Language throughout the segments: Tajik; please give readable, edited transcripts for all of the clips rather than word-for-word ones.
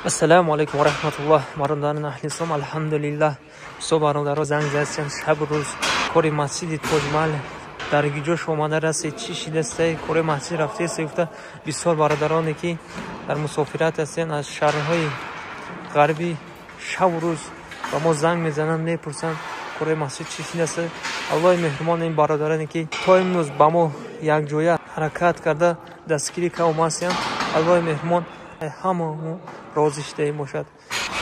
Ассалому алайкум ва раҳматуллоҳ. Бародарони аҳли ислом, алҳамдулиллаҳ. Бисёр бародаро занг задастанд, шабу рӯз кори масҷиди Тоҷмаҳал дар гиҷош омада расид, чӣ шидастай, кори масҷид рафтест гуфта. Бисёр бародароне ки дар мусофират ҳастанд аз шаҳрҳои ғарбӣ шабу рӯз ба мо занг мезананд, мепурсанд кори масҷид чӣ шидаст. Аллоҳи меҳрубон ин бародароне ки то имрӯз ба мо якҷоя ҳаракат карда дастгирӣ карда омадастанд, Аллоҳи меҳрубон ҳамамо розӣ шудаи бошад.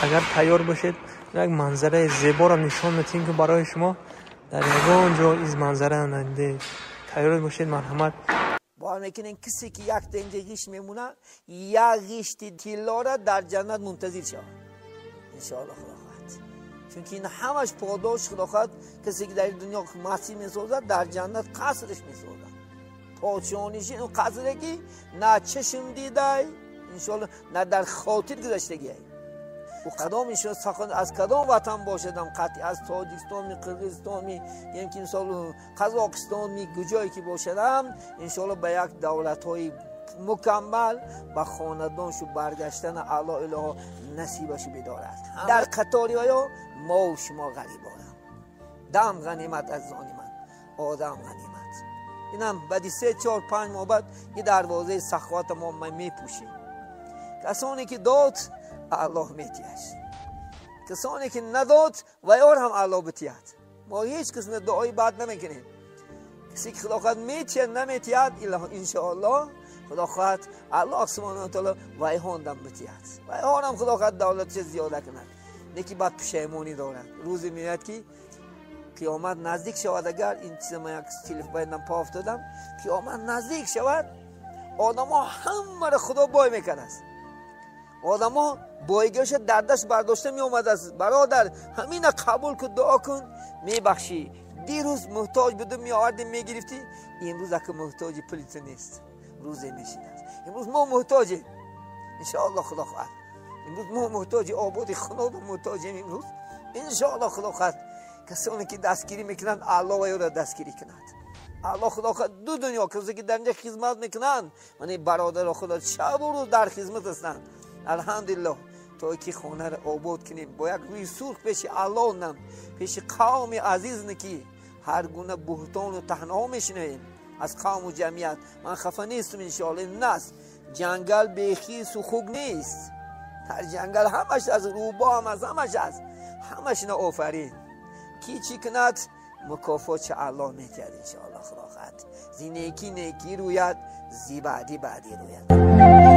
Агар тайёр бошед, як манзараи зеборо нишон медиҳем, ки барои шумо дар ягон ҷо из манзара надидед. Тайёр бошед, марҳамат. Бовар мекунем, касе ки як тенга ғишт мемонад, як ғишти тиллоро дар ҷаннат мунтазир шавад, иншоалло худо хоҳад. Чунки ин ҳамаш подош худо хоҳад. Касе ки дар дунё масҷид месозад, дар ҷаннат қасраш месозад. Подшоҳнишин он қасре ки на чашм дидай, иншоалло на дар хотир гузаштагиай. Ӯ кадом иншоалло сахон аз кадом ватан бошадам, қатъи аз Тоҷикистонми, Қирғизистонми, ки мисол Қазоқистонми, куҷое ки бошадам, иншоалло ба як давлатҳои мукаммал ба хонадоншу баргаштана Аллоҳ илоҳо насибашу бидорад. Дар қатори оё мову шумо ғарибонам. Дам ғанимат, азизони ман, одам ғанимат. Инам баъди 3, 4, 5 моҳ баъд и дарвозаи саховата мо мепӯшем. Касоне ки дод, Аллоҳ метиҳад, касоне ки надод, вайор ҳам Аллоҳ битиҳад. Мо ҳеҷ кас дуои бад намекунем. Касе ки худо хоҳад метиҳад, наметиҳад, иншоаллоҳ худо хоҳад Аллоҳ субҳонаҳу таоло вайҳондам битиҳад, вайҳонам худо хоҳад давлатша зиёда кунад. Неки баъд пушаймонӣ дорад. Рӯзе меояд ки қиёмат наздик шавад. Агар ин чиза ман як телефонам па афтодам, қиёмат наздик шавад, одамо ҳамаро худо бой мекардааст. Одамо бойгиҳоша дар даст бардошта меомадааст. Бародар, ҳамина қабул кун, дуо кун, мебахшӣ. Дирӯз муҳтоҷ будум, меовардем, мегирифтӣ, имрӯз ака муҳтоҷи пули ту нест. Рӯзе мешидааст. Имрӯз мо муҳтоҷем, иншоалло худо хоҳад. Имрӯз мо муҳтоҷи ободи худо муҳтоҷем имрӯз, иншоалло худо хоҳад. Касоне ки дастгирӣ мекунанд, Аллоҳ вайёро дастгирӣ кунад. Аллоҳ худо хоҳад ду дунё касе ки дар инҷа хизмат мекунанд, ман ин бародаро худо шабу рӯз дар хизмат ҳастанд, алҳамдулиллоҳ, то ки хонаро обод кунем бо як рӯи сурх пеши Аллоҳ нам, пеши қавми азиз, ки ҳар гуна буҳтону таҳнаҳо мешунавем аз қавму ҷамъият. Ман хафа нестам, иншоалло. Наст ҷангал бехису хук нест, дар ҷангал ҳамаш аз рӯбо ҳам аз ҳамаш аст, ҳамашина офарин. Ки чӣ кунад, мукофотша Аллоҳ метиҳад, иншоалло худо хоҳад. Зи некӣ некӣ рӯяд, зи баъдӣ баъдӣ рӯяд.